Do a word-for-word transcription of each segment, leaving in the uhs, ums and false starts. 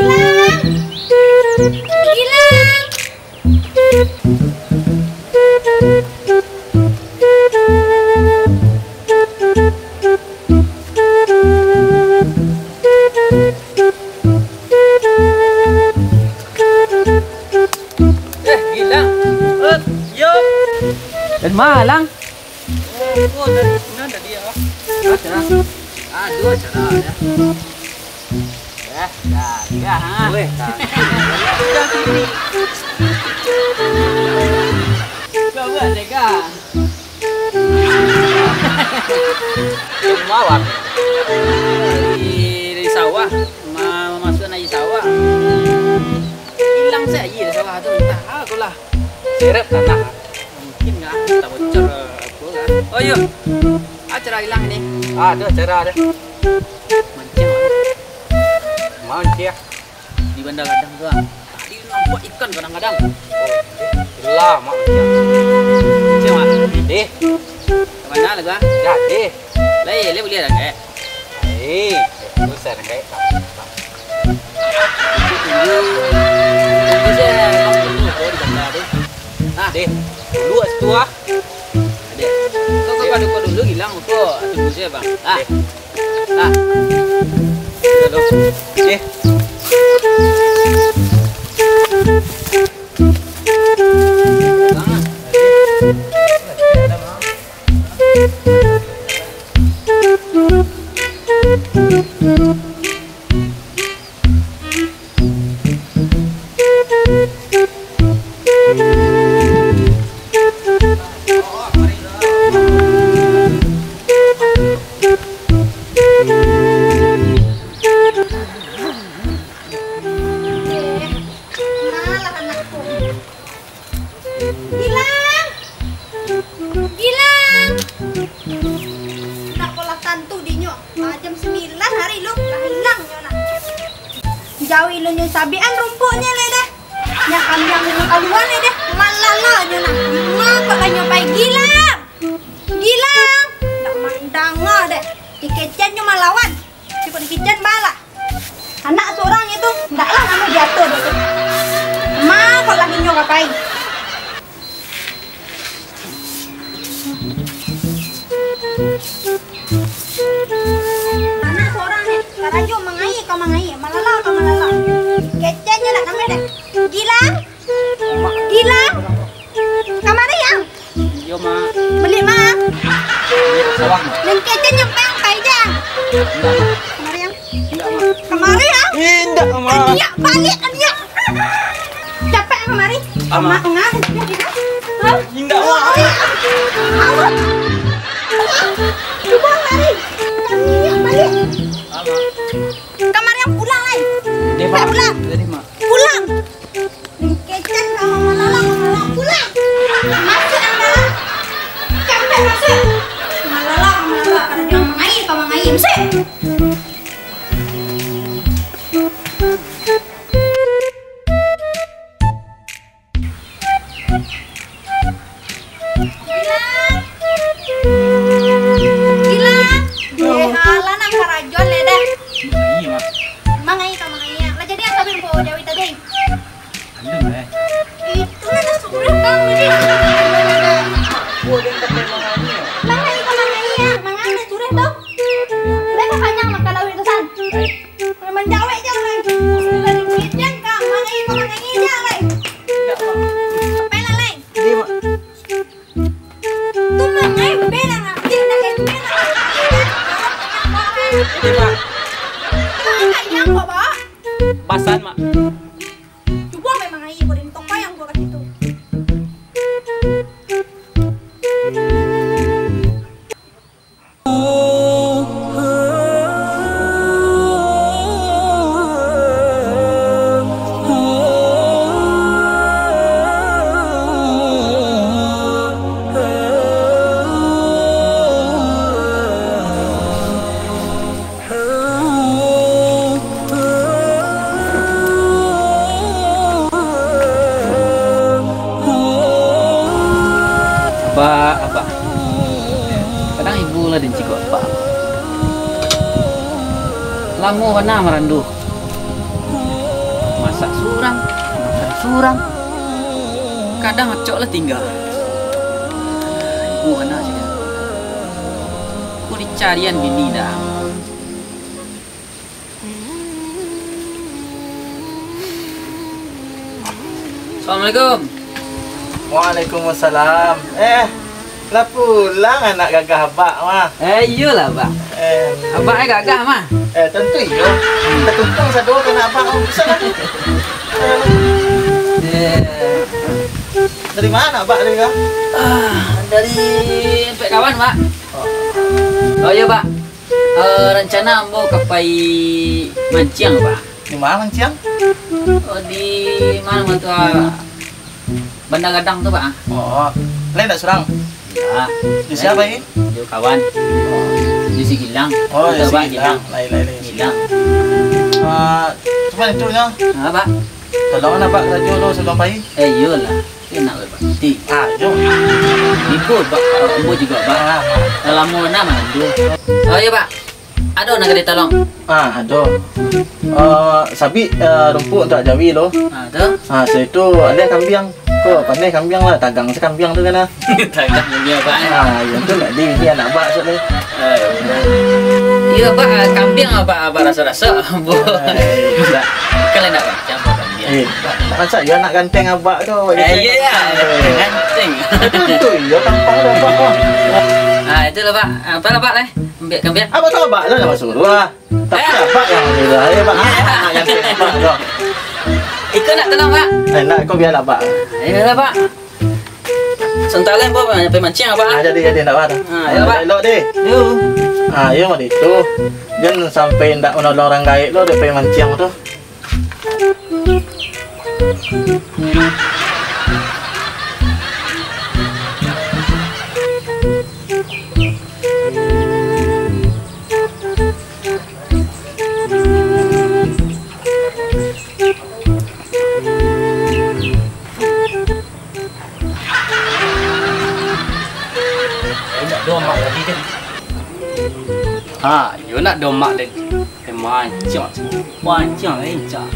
Gilang! Gilang! Eh, Gilang. Eh, yo. Dari ma, Lang? Oh, dari sinan tadi, ah. Acara. Aduh, acara, ya. Ya, ya, ya, ha. Weh, tak. Kau buat tega. Mawar. Dari, dari sawah. Ma-, masuk nak di sawah. Hilang saja di sawah tu, entah apo lah. Seret tanah. Mungkin lah, tak bocor, apo lah. Oh, iyo. Acara hilang ni. Ah, tu acara ada. Mancing, ah. Mancing, ah. Di Bandar Gadang tu, ah. Tadi nampak ikan kadang-kadang. Oh, gila, Mak. Cik, Mak. Deh. Ka ma lah, Bang? Jadi. Lai, lai buliah dah, eh? Lai, susah dah, eh. Tunggu, tunggu je, Bang, tunggu kau di bandar tu. Nah. Deh, dulu kat situ, ah. Deh. Kau, kau, kau, kau dulu hilang, kau tunggu je, Bang. Ah. Deh. Ah. Deh. Malah anakku. Gilang! Gilang! Nak polah tantu dinyo. Ah, jam sambilan hari lu lah hilang nyo nah. Jauah ilunyo sabian rumpuknyo lai deh. Nyo kambiang nyo kalua lai deh. Malala nyo nah. Ma kok lah nyo pai, Gilang! Gilang! Ndak mandanga deh. Dikecennyo malawan. Cukup dikicen baa lah. Anak surang itu, ndaklah namo diatur itu. Ma kok lah inyo ka pai. Anak surang ni, karajo mangai ka mangai, malala ka malala. Kecennyo ndak namo deh. Gilang! Gilang! Kamari, Ang! Iyo, Mak. Baliak, Mak. Sawah, Mak. Lengkecen nyo pang pai, Jang. Indak, Mak. Kamari, Ang. Indak, Mak. Kamari, Ang. Indak, Mak. Aniak, baliak, Aniak. Capek, Ang, kamari. Ah, Mak. Mak, Ang. Hah? Indak, Mak. Kamari, Ang. Awas. Cubo kamari. Aniak, baliak. Ah, Mak. Kamari, Ang, pulang, lai. Deh, Mak. Pulang. Jadi, Mak. Pulang. Kecek ka malala, ka malala, pulang. Masuak dalam. Capek masuak. Malala, ka malala, karajo mangai, ka mangai. Masuak. Gilang. Gilang. Deh, alah nang karajo lai deh. Mangai, Mak. Mangai ka mangai. Lah jadi asa bin po jawi tadi. Alun, eh. Itu lah dah surah, Bang, tadi. Mangai ka mangai, ah. Mangai surah tu. Lai ka kanyang makan lawik tu, San? Manjawek je, Lai. Dari kulit jan ka mangai ka mangai je, Lai. Indak, Mak. Pai lah, Lai. Jadi, Mak. Tu mangai bela, Mak. Jadi, Mak. Kanyang kok, Bak. Basan, Mak. Cubo memang aia ko dintong. Lamo bana marandu. Masak surang, makan surang. Kadang acok lah tingga. Ibu anak sih. Ku dicarian bini dah. Assalamualaikum. Waalaikumsalam. Eh, lah pulang anak gagah abak mah. Eh, iyolah, Bak. Eh. Abak eh gagah mah. Eh, tentu iyo. Teruntung sado kena abak mah. Bisa lah. Eh. Dari mana abak tadi, Kak? Ah, dari empat kawan, Bak. Oh. Oh, iya, Bak. Eh, rencana ambo ka pai manciang, Bak. Di mana manciang? Oh, di mana mah tu, ah? Bandar Gadang tu, Bak, ah. Oh, lai ndak surang? Ndak. Di siapa ini? Di kawan. Oh. Di si Gilang. Oh, di si Gilang. Lain, lain, lain. Gilang. Ah, cuman itu nyo. Ah, Bak. Tolong lah, Bak, karajo lo sebelum pai. Eh, iyolah. Enak, Bak. Ti. Ah, yo. Ikut, Bak. Ambo juga, Bak. Ah, ah. Lamo bana manandu. Oh, iya, Bak. Ado nak ka ditolong? Ah, ado. Eh, sabik, eh, rumpuik untuak jawi lo. Ah, tu. Ah, sudah itu ado kambiang. Ko, pandai kambiang lah, tagang se kambiang tu kan, ah. Tagang dunia, Bak. Ah, iyo tu nak di, di anak abak sudah. Ah, iyo. Iyo, Bak, ah, kambiang abak, abak raso-raso. Bo. Ah, iyo. Kalau nak macam kambiang. Eh, nak macam iyo anak ganteng abak tu. Eh, iyo, iyo. Ganteng. Itu, itu, iyo tampang tu abak tu. Ah, itulah, Bak. Apalah, Bak, eh? Ambiak, ambiak. Abak tu abak lah nak basuruah. Tapi abak yang ambil lah, eh, Bak. Ah, yang tembak tu. Iko nak tolong, Bak? Eh, nak, ko biarlah, Bak. Ayolah, Bak. Sementara ambo pai manciang, Bak. Ah, jadi, jadi, ndak apa. Ah, ayolah, Bak. Elok deh. Yo. Ah, yo, mah itu. Jan sampai ndak manolong urang gaek lo, dek pai manciang tu. Indak domak lagi kan? Ha, iyo nak domak lagi. Eh, mancang. Mancang, eh, cak.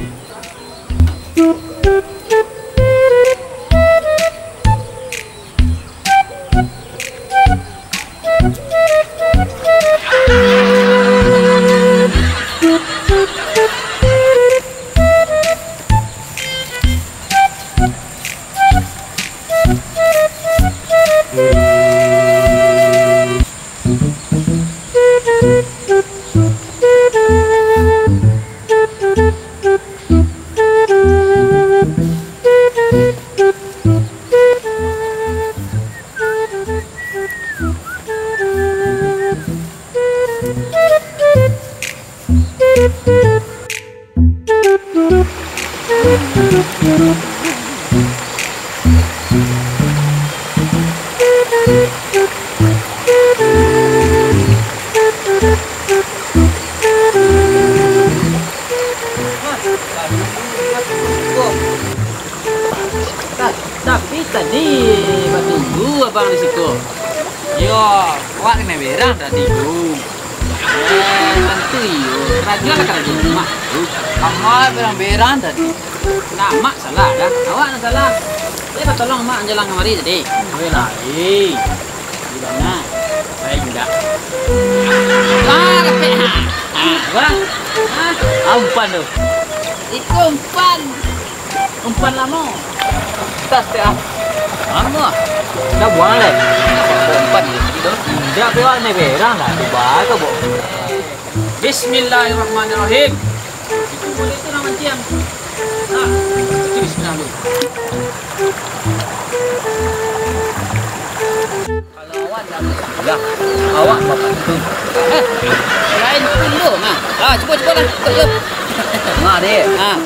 Ta-, tapi tadi batunggu abang di siko. Yo, awak kanai berang tadi tu. Eh, tantu iyo. Karajo lah karajo rumah tu. Amak berang-berang tadi. Nah, mak salah dah. Awak nan salah. Dia batolong mak jalan kamari tadi. Weh, lain. Di mana? Saya indak. Ah, kapek. Ha. Ha, apa? Ha? Ah, umpan tu. Iko umpan. Umpan lamo. Tas teh, ah. Lamo. Dah buang, leh. Umpan gitu. Indak, pe, awak ni berang dah. Tu bae kau bawa. Bismillahirrahmanirrahim. Itu boleh tu nak mancing. Nah, itu bismillah dulu. Kalau awak ndak bismillah, awak bapak tu. Eh, lain tu dulu, nah. Ah, cuba, cuba lah. Ikut je. Nah, dek. Ah.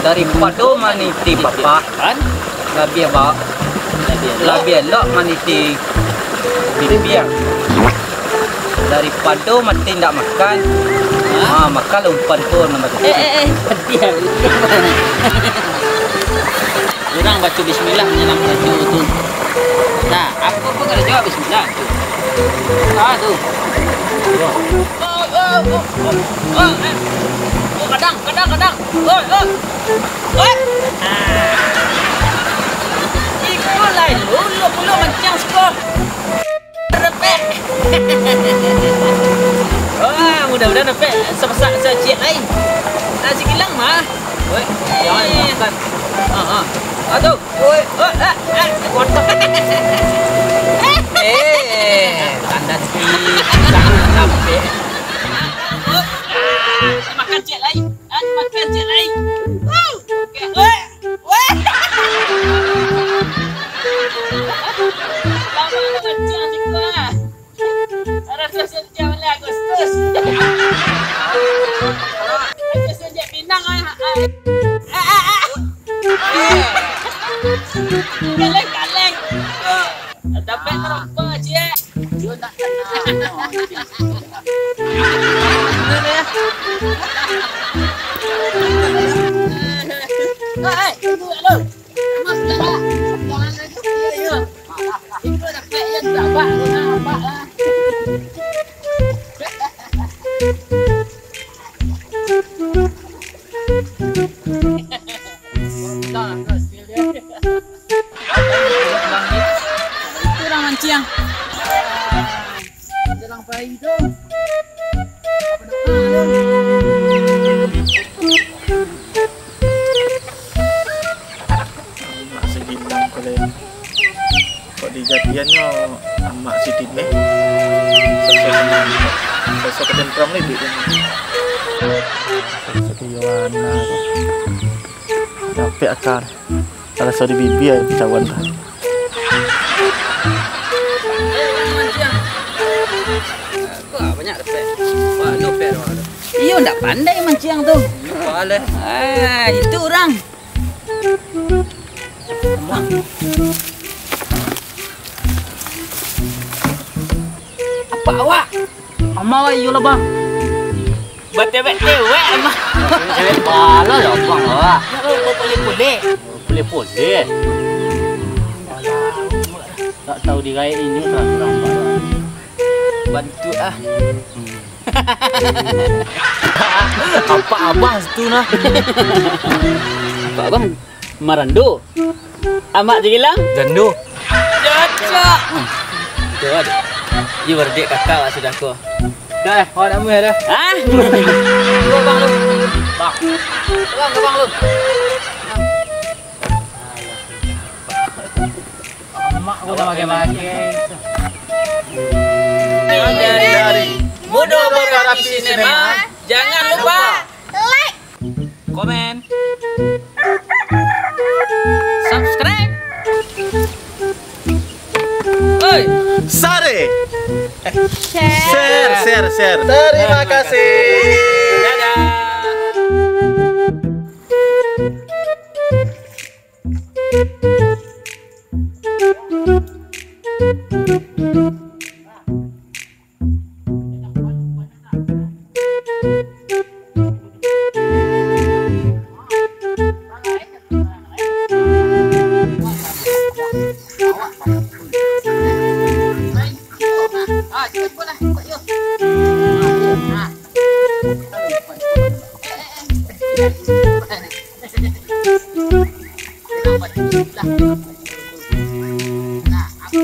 Daripado maniti bapak. Kan? Labiah ba-, labiah elok. Labiah elok maniti bibia. Daripado mati indak makan, ha? Ah, makan lah umpan ko nan batutu. Eh, eh, eh, padiam. Urang baco bismillah manyalam karajo tu. Nah, apo pun karajo bismillah tu. Ah, tu. Oh, oh, oh, oh, eh. Oh, kadang, kadang, kadang. Oi, oi. Oi. Ah. Iko lai, lo, lo, lo mancang siko. Repek. Wah, mudah-mudahan repek. Sapasak saciek lai. Ah, si Gilang mah. Oi, jangan makan. Ah, ah. Aduh. Oi, oi, ah, ah, kotor. Eh, tanda di tangan sampai. Ah, makan ciek lai. Ah, makan ciek lai. Wow. Oke. Oi, oi. Lama tu macam ni, ah. Agustus. Agustus sejak Minang, ah, ah. Ah, ah, ah. Kaleng, kaleng. Dapat terompa, ciek. Yo nak kenal. Eh, eh, tunggu dulu. Mas, jangan. Jangan lagi. Iya, iya. Itu ada kayak yang gabak tu, nampak lah. Itu urang manciang. Dalam bayi tu. Amak Sagilang ko lai. Kok dijadiannyo amak sidin, eh? Sosok tenang. Sosok tentrem lai duit ini. Sosok Yohana. Capek akal. Kalau sudah di bibia, kicauan tu. Wah, banyak dapek. Wah, no fair, wah. Iyo, ndak pandai manciang tu. Iyo, wah, leh. Ah, itu urang. Apa awak? Ama awak iyo lah, Bang. Batewek-tewek, Ama. Cewek bala ya, Bang, lah. Nak lo, pulih-pulih. Pulih-pulih. Tak tahu digaek inyo, terang-terang, Bang. Bantu ah. Apa abang situ nah? Apa abang? Marando. Amak Sagilang? Jando. Cocok. Itu ada. Iyo, berdik kakak lah sudah ko. Dah, awak nak muih dah. Hah? Dua bang lu. Bang. Bang, bang lu. Mak udah makai-makai. Dari Mudo Barapi Cinema, jangan lupa like, komen, subscribe. Oi, share, share, share. Terima kasih. Dadah. Nah, aku